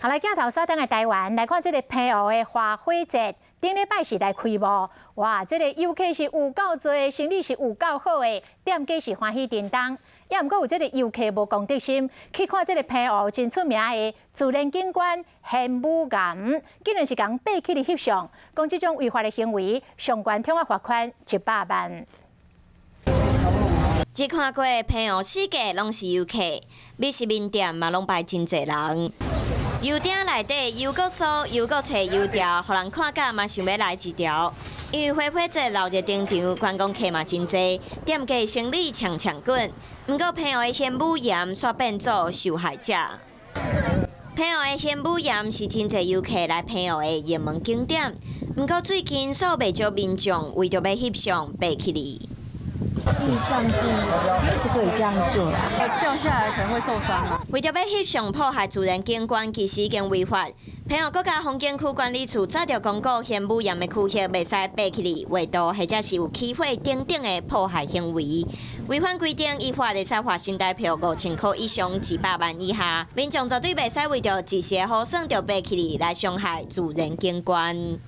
好來，鏡頭鎖定佇台灣來看這个澎湖的花火節，頂禮拜四來開幕。哇，這个遊客是有夠濟，生意是有夠好的，店家是歡喜叮當。也毋過有這个遊客無公德心，去看這个澎湖真出名的自然景觀玄武岩，竟然是共爬起來翕相，講這種違法的行為，上懸通啊罰款100萬。這看過澎湖四界攏是遊客，美食麵店嘛攏排真濟人。油鼎內底油閣酥，油閣脆油條，予人看甲嘛想欲來一條。因為花火節鬧熱登場，觀光客嘛真濟，店家生意搶搶滾。毋過澎湖的玄武岩煞變做受害者。澎湖的玄武岩是真濟遊客來澎湖的熱門景點，毋過最近煞袂少民眾為著欲翕相爬起來。事實上是不可以這樣做啦，掉下來可能會受傷啊。為著欲翕相破壞自然景觀，其實已經違法。澎湖國家風景區管理處早就公告，玄武岩的區域袂使爬起來畫圖，或者是有起火等等的破壞行為。違反規定，依法會使罰新台票5000箍以上100萬以下。民眾絕對袂使為著一時的好耍就爬起來來傷害自然景觀。